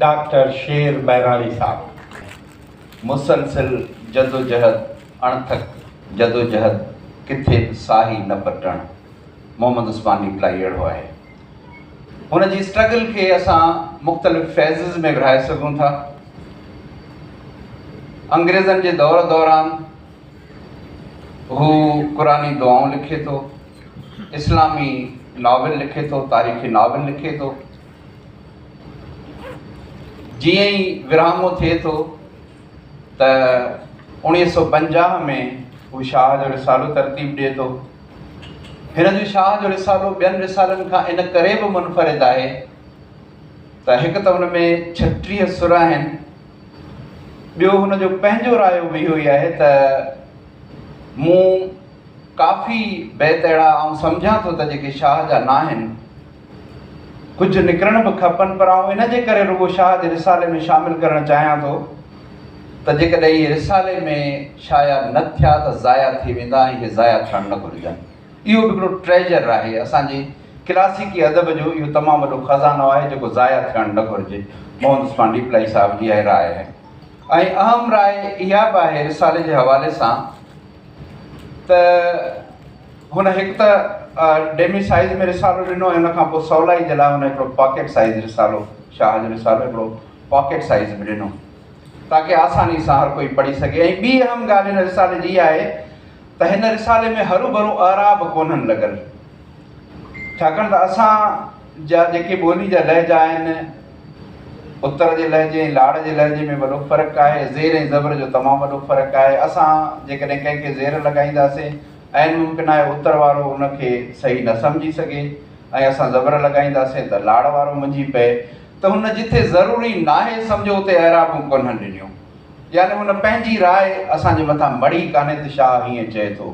Doctor Sher Mehrani صاحب. مسلسل جدوجهد، اڻٿڪ جدوجهد، ڪٿي به ساهي نه پٽڻ، محمد عثمان ڏيپلائي اهڙو آهي. هن جي اسٽرگل کي اسان مختلف فيزز ۾ ورهائي سگهون ٿا. انگريزن جي دور دوران هو قرآني دعائون لکي ٿو، اسلامي ناول لکي ٿو، تاريخي ناول لکي ٿو. جيئن ئي ورهاڱو ٿئي ٿو ته 1950 ۾ هو شاهه جو رسالو ترتيب ڏئي ٿو. هن جو شاهه جو رسالو ٻين رسالن کان ان ڪري به منفرد آهي ته هڪ ته هن ۾ 36 سر آهن، ٻيو هن جو پنهنجو رايو به اهو ئي آهي ته مون ڪافي بيت اهڙا آئون سمجهان ٿو ته جيڪي شاهه جا ناهن، ڪجهه نڪرڻ به کپن پر آئون ان جي ڪري رڳو شاهه جي رسالي ۾ شامل ڪرڻ چاهيان ٿو ته جيڪڏهن اهي رسالي ۾ شايع نه ٿيا ته ضايع ٿي ويندا ۽ اهي ضايع ٿيڻ نه گهرجن. اهو به هڪڙو ٽريجر آهي اسان جي ڪلاسيڪي ادب جو اهو تمام وڏو خزانو آهي جيڪو ضايع ٿيڻ نه گهرجي. محمد عثمان ڏيپلائي صاحب جي اها راء آهي ۽ اهم راء اها به آهي رسالي جي حوالي سان ته هن هڪ ته ڊيمي سائيز ۾ رسالو ڏنو ۽ ان کان پوء سولائي جي لاء هن هڪڙو پاڪيٽ سائيز رسالو شاهه جو رسالو هڪڙو پاڪيٽ سائيز به ڏنو تاڪه آساني سان هر ڪوئي پڙهي سگهي ۽ ٻي اهم ڳالهه هن رسالي جي اها آهي ته هن رسالي ۾ هروڀرو اعراب ڪونهن لڳل ڇاڪاڻ ته اسان جا جيڪي ٻولي جا لهجا آهن اتر جي لهجي ۽ لاڙ جي لهجي ۾ وڏو فرق آهي زير ۽ زبر جو تمام وڏو فرق آهي اسان جيڪڏهن ڪنهن کي زير لڳائينداسين عين ممڪن آهي اتر وارو ان کي صحيح نه سمجهي سگهي ۽ اسان زبر لڳائينداسين ته لاڙ وارو منجهي پئي ته هن جٿي ضروري ناهي سمجهو اتي اعرابون ڪونهن ڏنيون يعني هن پنهنجي راء اسان جي مٿان مڙهي ڪانهي ته شاهه هيئن چئي ٿو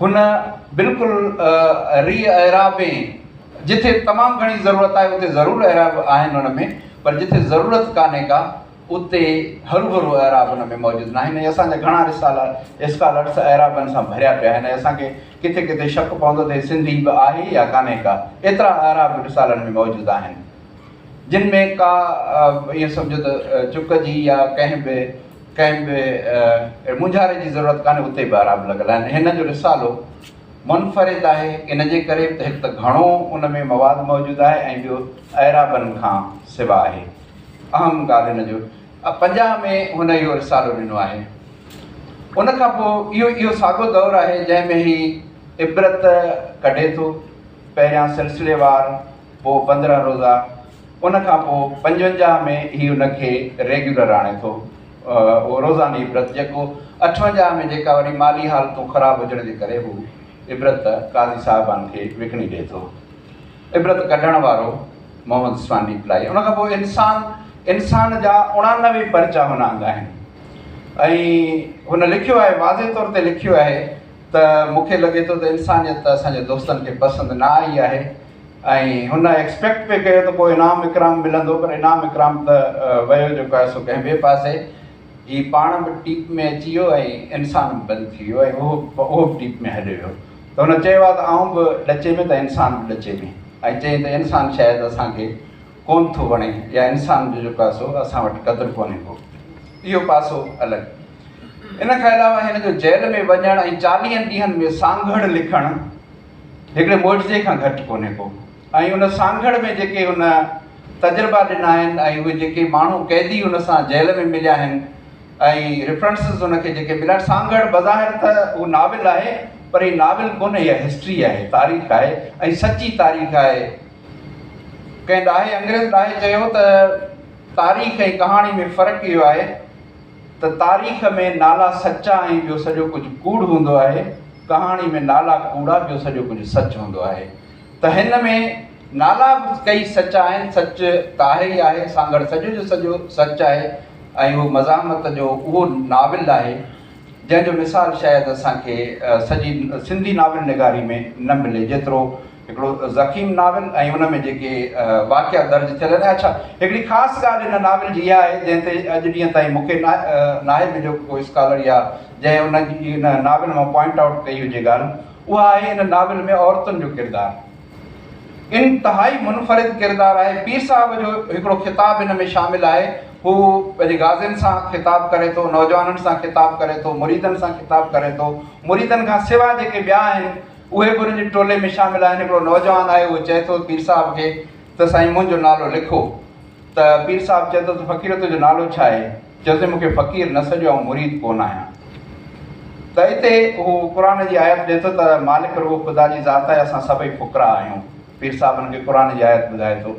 هن بلڪل ري اعرابين جٿي تمام گهڻي ضرورت آهي اتي ضرور اعراب آهن ان ۾ پر جٿي ضرورت ڪانهي ڪا اتي هروڀرو اعراب ان ۾ موجود ناهن ۽ اسان جا گهڻا رسالا اسڪالرس اعرابن سان ڀريا پيا آهن ۽ اسان کي ڪٿي ڪٿي شڪ پوندو ته هي سنڌي به آهي يا ڪانهي ڪا ايترا اعراب رسالن ۾ موجود آهن جن ۾ ڪا ائين سمجهو ته چڪ جي يا ڪنهن به ڪنهن به مونجهاري جي ضرورت ڪانهي اتي به اعراب لڳل آهن هن جو رسالو منفرد آهي ان جي ڪري ته هڪ ته گهڻو ان ۾ مواد موجود آهي ۽ ٻيو اعرابن کان سوا آهي. اهم ڳالهه هن جو 50 ۾ هن اهو رسالو ڏنو آهي. ان کان پوء اهو اهو ساڳو دور آهي جنهن ۾ هي عبرت ڪڍي ٿو، پهريان سلسليوار، پوء 15 روزا، ان کان پوء 55 ۾ هي ان کي ريگيولر آڻي ٿو اهو روزاني عبرت جيڪو 58 ۾ جيڪا وري مالي حالتون خراب هجڻ جي ڪري هو عبرت قاضي صاحبان کي وڪڻي ڏئي ٿو. عبرت ڪڍڻ وارو محمد عثمان ڏيپلائي. ان کان پوء انسان انسان جا 89 پرچا هن آندا آهن ۽ هن لکيو آهي واضح طور تي لکيو آهي ته مون کي لڳي ٿو ته انسانيت اسان جي دوستن کي پسند نه آئي آهي ۽ هن ايڪسپيڪٽ پئي ڪيو ته ڪو انعام اڪرام ملندو پر انعام اڪرام ته ويو جيڪو آهي سو ڪنهن ٻئي پاسي. هي پاڻ به ٽيپ ۾ اچي ويو ۽ انسان به بند ٿي ويو ۽ اهو اهو به ٽيپ ۾ هليو ويو ته هن چيو آهي ته آئون به ڏچي ۾ ته انسان به ڏچي ۾ ۽ چيائين ته انسان شايد اسان کي ڪونه ٿو وڻي يا انسان جو جيڪو آهي سو اسان وٽ قدر ڪونهي ڪو. اهو پاسو الڳ. ان کان علاوه هن جو جيل ۾ وڃڻ ۽ 40 ڏينهن ۾ سانگهڙ لکڻ هڪڙي معجزي کان گهٽ ڪونهي ڪو. ۽ ان سانگهڙ ۾ جيڪي هن تجربا ڏنا آهن ۽ اهي جيڪي ماڻهو قيدي هن سان جيل ۾ مليا آهن ۽ ريفرنسز هن کي جيڪي مليا آهن، سانگهڙ بظاهر ته اهو ناول آهي پر هي ناول ڪونهي، اها هسٽري آهي، تاريخ آهي ۽ سچي تاريخ آهي. ڪنهن ڏاهي انگريز ڏاهي چيو ته تاريخ ۽ ڪهاڻي ۾ فرق اهو آهي ته تاريخ ۾ نالا سچا ۽ ٻيو سڄو ڪجهه ڪوڙ هوندو آهي، ڪهاڻي ۾ نالا ڪوڙا ٻيو سڄو ڪجهه سچ هوندو آهي. ته هن ۾ نالا به ڪئي سچ آهن، سچ ته آهي ئي آهي، سانگهڙ سڄو جو سڄو سچ آهي ۽ اهو مزاحمت جو اهو ناول آهي، جنهن جو مثال شايد اسان کي سڄي سنڌي ناول نگاري ۾ نه ملي، جيترو هڪڙو ضخيم ناول ۽ ان ۾ جيڪي واقعا درج ٿيل آهن. اڇا هڪڙي خاص ڳالهه هن ناول جي اها آهي، جنهن تي اڄ ڏينهن تائين مون کي ناهي مليو ڪو اسڪالر يا جنهن ان جي ان ناول مان پوائنٽ آئوٽ ڪئي هجي ڳالهه، اها آهي ان ناول ۾ عورتن جو ڪردار. انتهائي منفرد ڪردار آهي. پير صاحب جو هڪڙو خطاب هن ۾ شامل آهي. هو پنهنجي غازين سان خطاب ڪري ٿو، نوجوانن سان خطاب ڪري ٿو، مريدن سان خطاب ڪري ٿو. مريدن کان سوا جيڪي ٻيا آهن، اهي به هن جي ٽولي ۾ شامل آهن. هڪڙو نوجوان آهي، اهو چئي ٿو پير صاحب کي ته سائين منهنجو نالو لکو. ته پير صاحب چئي ٿو ته فقير تنهنجو نالو ڇا آهي؟ چيو سائين مون کي فقير نه سڏيو آئون مريد ڪونه آهيان. ته اتي هو قرآن جي آيت ڏئي ٿو ته مالڪ رڳو خدا جي ذات آهي اسان سڀئي فقراء آهيون. پير صاحب هن کي قرآن جي آيت ٻڌائي ٿو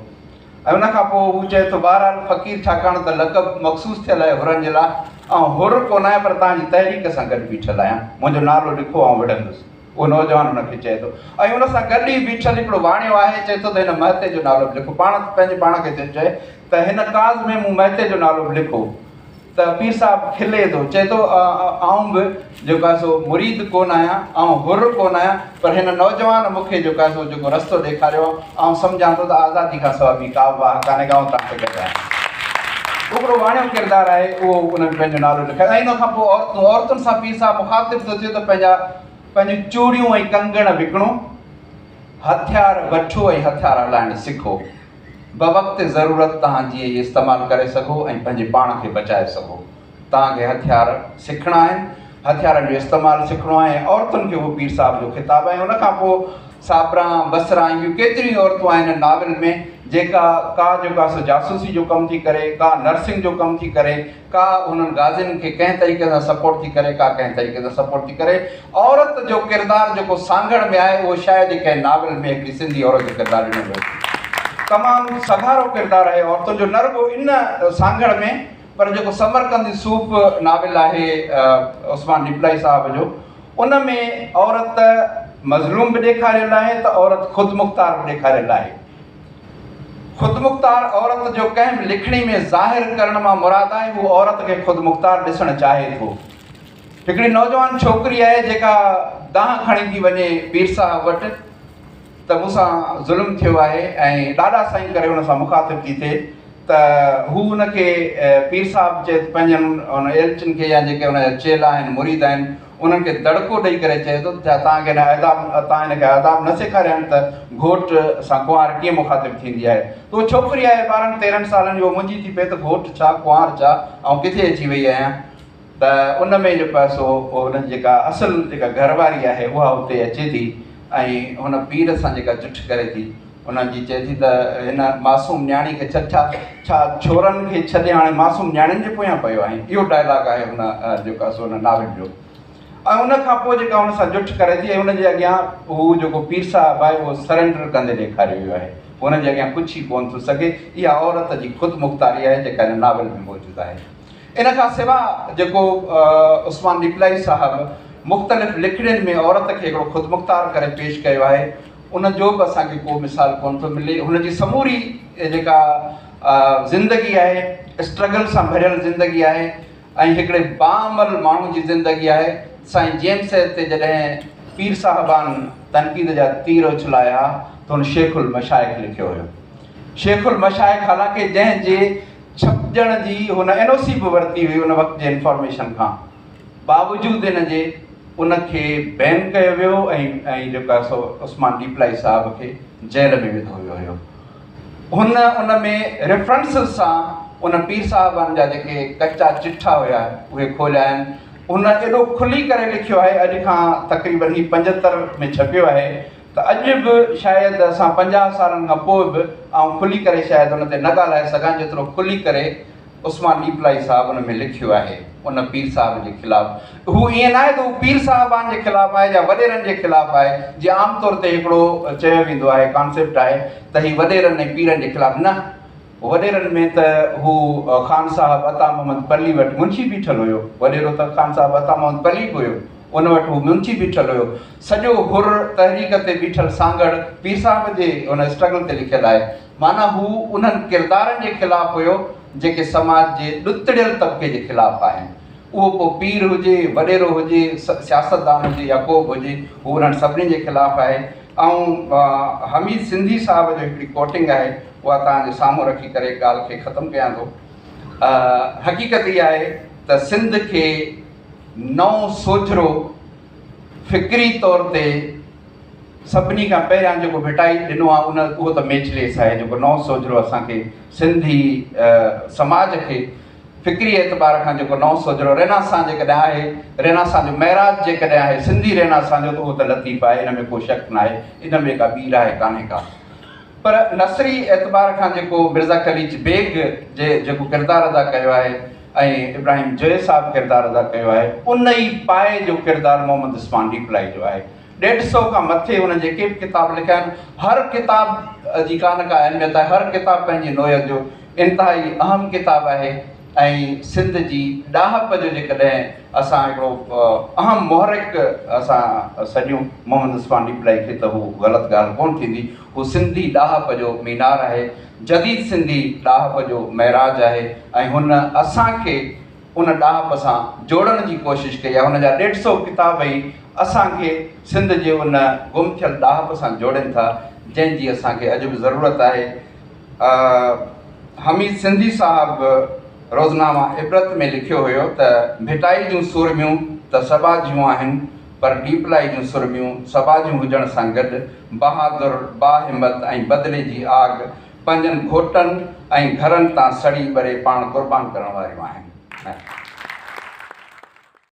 ۽ ان کان پوء هو چئي ٿو بهرحال فقير ڇاڪاڻ ته لقب مخصوص ٿيل آهي حرن جي لاء آئون حر ڪونه آهيان پر توهان جي تحريڪ سان گڏ بيٺل آهيان منهنجو نالو لکو آئون وڙهندس. اهو نوجوان هن کي چئي ٿو ۽ ان سان گڏ ئي بيٺل هڪڙو واڻيو آهي چئي ٿو ته هن مهتي جو نالو به لکو پاڻ پنهنجي پاڻ کي ٿو چئي ته هن ڪاز ۾ مون مهتي جو نالو به لکو ته پير صاحب کلي ٿو چئي ٿو آئون به جيڪو آهي سو مريد ڪونه آهيان آئون حر ڪونه آهيان پر هن نوجوان مون کي جيڪو آهي سو جيڪو رستو ڏيکاريو آهي آئون سمجهان ٿو ته آزادي کان سواء ٻي ڪا به واهه ڪانهي ڪا آئون توهان سان گڏ آهيان. هڪڙو واڻيو ڪردار آهي اهو ان ۾ پنهنجو نالو لکايو ۽ ان کان پوء عورتون عورتن سان پير صاحب مخاطب ٿو ٿئي ته پنهنجا پنهنجون چوڙيون ۽ ڪنگڻ وڪڻو، هٿيار وٺو ۽ هٿيار هلائڻ سکو. بوقت ضرورت توهان جيئن ئي استعمال ڪري سگهو ۽ پنهنجي پاڻ کي بچائي سگهو. توهان کي هٿيار سکڻا آهن، هٿيارن جو استعمال سکڻو آهي ۽ عورتن کي اهو پير صاحب جو خطاب آهي. ان کان پوء صابران، بصران ۽ ٻيون ڪيتريون ئي عورتون آهن ناول ۾ جيڪا ڪا جيڪا سو جاسوسي جو ڪم ٿي ڪري، ڪا نرسنگ جو ڪم ٿي ڪري، ڪا انهن غازين کي ڪنهن طريقي سان سپورٽ ٿي ڪري ڪا ڪنهن طريقي سان سپورٽ ٿي ڪري. عورت جو ڪردار جيڪو سانگهڙ ۾ آهي اهو شايد ئي ڪنهن ناول ۾ هڪڙي سنڌي عورت جو ڪردار ڏنو ويو هجي. تمام سگهارو ڪردار آهي عورتن جو نه رڳو ان سانگهڙ ۾ پر جيڪو سمرقندي صوف ناول آهي عثمان ڏيپلائي صاحب جو ان ۾ عورت مظلوم به ڏيکاريل آهي ته عورت خودمختار به ڏيکاريل آهي. خودمختار عورت جو ڪنهن به لکڻي ۾ ظاهر ڪرڻ مان مراد آهي هو عورت کي خودمختار ڏسڻ چاهي ٿو. هڪڙي نوجوان ڇوڪري آهي جيڪا دانهن کڻي ٿي وڃي پير صاحب وٽ ته مون سان ظلم ٿيو آهي ۽ ڏاڏا سائين ڪري ان سان مخاطب ٿي ٿئي ته هو ان کي پير صاحب چئي ته پنهنجن ان ايلچن کي يا جيڪي ان جا چيلا آهن مريد آهن انهن کي دڙڪو ڏئي ڪري چئي ٿو ته ڇا توهان کي هن آداب توهان هن کي آداب نه سيکاريا آهن ته گهوٽ سان ڪنوار ڪيئن مخاطب ٿيندي آهي ته اها ڇوڪري آهي ٻارهن تيرهن سالن جي اها منجهي ٿي پئي ته گهوٽ ڇا ڪنوار ڇا آئون ڪٿي اچي وئي آهيان ته ان ۾ جيڪو آهي سو هن جي جيڪا اصل جيڪا گهر واري آهي اها اتي اچي ٿي ۽ هن پير سان جيڪا جٺ ڪري ٿي انهن جي چئي ٿي ته هن معصوم نياڻي کي ڇڏ ڇا ڇا ڇورن کي ڇڏي هاڻي معصوم نياڻين جي پويان پيو آهين اهو ڊائلاگ آهي هن جيڪو آهي سو هن ناول جو ۽ ان کان پوء جيڪا هن سان جٺ ڪري ٿي ۽ ان جي اڳيان هو جيڪو پير صاحب آهي اهو سرينڊر ڪندي ڏيکاريو ويو آهي هن جي اڳيان ڪجهه ئي ڪونه ٿو سگهي اها عورت جي خود مختاري آهي جيڪا هن ناول ۾ موجود آهي ان کان سوا جيڪو عثمان ڏيپلائي صاحب مختلف لکڻين ۾ عورت کي هڪڙو خودمختار ڪري پيش ڪيو آهي ان جو به اسان کي ڪو مثال ڪونه ٿو ملي. هن جي سموري جيڪا زندگي آهي اسٽرگل سان ڀريل زندگي آهي ۽ هڪڙي باعمل ماڻهو جي زندگي آهي. سائين جي ايم سيد تي جڏهن پير صاحبان تنقيد جا تير اڇلايا ته هن شيخ المشائخ لکيو هيو. شيخ المشائخ حالانڪه جنهن جي ڇپجڻ جي هن اين او سي به ورتي هئي ان وقت جي انفارميشن کان. باوجود ان جي ان کي بين ڪيو ويو ۽ ۽ جيڪو آهي سو عثمان ڏيپلائي صاحب کي جيل ۾ وڌو ويو هيو. هن ان ۾ ريفرنسز سان ان پير صاحبان جا جيڪي ڪچا چٺا هيا اهي کوليا آهن. هن ايڏو کلي ڪري لکيو آهي اڄ کان تقريبن هي 75 ۾ ڇپيو آهي ته اڄ به شايد اسان 50 سالن کان پوء به آئون کلي ڪري شايد ان تي نه ڳالهائي سگهان جيترو کلي ڪري عثمان ڏيپلائي صاحب ان ۾ لکيو آهي ان پير صاحب جي خلاف هو ائين ناهي ته هو پير صاحبان جي خلاف آهي يا وڏيرن جي خلاف آهي جيئن عام طور تي هڪڙو چيو ويندو آهي ڪانسيپٽ آهي ته هي وڏيرن ۽ پيرن جي خلاف نه وڏيرن ۾ ته هو خان صاحب عطا محمد پلي وٽ منشي بيٺل هيو وڏيرو ته خان صاحب عطا محمد پلي به هيو ان وٽ هو منشي بيٺل هيو سڄو حر تحريڪ تي بيٺل سانگهڙ پير صاحب جي ان اسٽرگل تي لکيل آهي معنيٰ هو انهن ڪردارن جي خلاف هيو جيڪي سماج جي ڏتڙيل طبقي جي خلاف آهن. اهو ڪو پير هجي، وڏيرو هجي، سياستدان هجي يا ڪو به هجي، هو انهن سڀني جي خلاف آهي. آئون حميد سنڌي صاحب جو هڪڙي ڪوٽنگ آهي، اها توهان جي سامهون رکي ڪري ڳالهه کي ختم ڪيان ٿو. حقيقت اها آهي ته سنڌ کي نئون سوجهرو فڪري طور تي سڀني کان پهريان جيڪو ڀٽائي ڏنو آهي ان اهو ته ميچليس آهي جيڪو نئون سوجهرو اسان کي سنڌي سماج کي فڪري اعتبار کان جيڪو نئون سوجهرو ريناسان جيڪڏهن آهي، ريناسان جو معراج جيڪڏهن آهي سنڌي ريناسان جو ته اهو ته لطيف آهي ان ۾ ڪو شڪ ناهي ان ۾ ڪا ٻي راء ڪانهي ڪا. پر نثري اعتبار کان جيڪو مرزا قليچ بيگ جي جيڪو ڪردار ادا ڪيو آهي ۽ ابراهيم جويي صاحب ڪردار ادا ڪيو آهي ان ئي پائي جو ڪردار محمد عثمان ڏيپلائي جو آهي. ڏيڍ سئو کان مٿي هن جيڪي به ڪتاب لکيا آهن هر ڪتاب جي ڪا نه ڪا اهميت آهي هر ڪتاب پنهنجي نوعيت جو انتهائي اهم ڪتاب آهي ۽ سنڌ جي ڏاهپ جو جيڪڏهن اسان هڪڙو اهم محرڪ اسان سڏيون محمد عثمان ڏيپلائي کي ته هو غلط ڳالهه ڪونه ٿيندي. هو سنڌي ڏاهپ جو مينار آهي، جديد سنڌي ڏاهپ جو معراج آهي ۽ هن اسان کي ان ڏاهپ سان جوڙڻ جي ڪوشش ڪئي آهي. هن جا ڏيڍ سئو ڪتاب ئي اسان کي سنڌ جي ان گم ٿيل ڏاهپ سان جوڙين ٿا، جنهن جي اسان کي اڄ به ضرورت آهي. حميد سنڌي صاحب روزنامه عبرت ۾ لکيو هيو ته ڀٽائي جون سورميون ته سٻاجهيون آهن پر ڏيپلائي جون سورميون سٻاجهيون هجڻ سان گڏ بهادر، باهمت ۽ بدلي جي آگ پنهنجن گهوٽن ۽ گهرن تان سڙي ٻري پاڻ قربان ڪرڻ واريون آهن.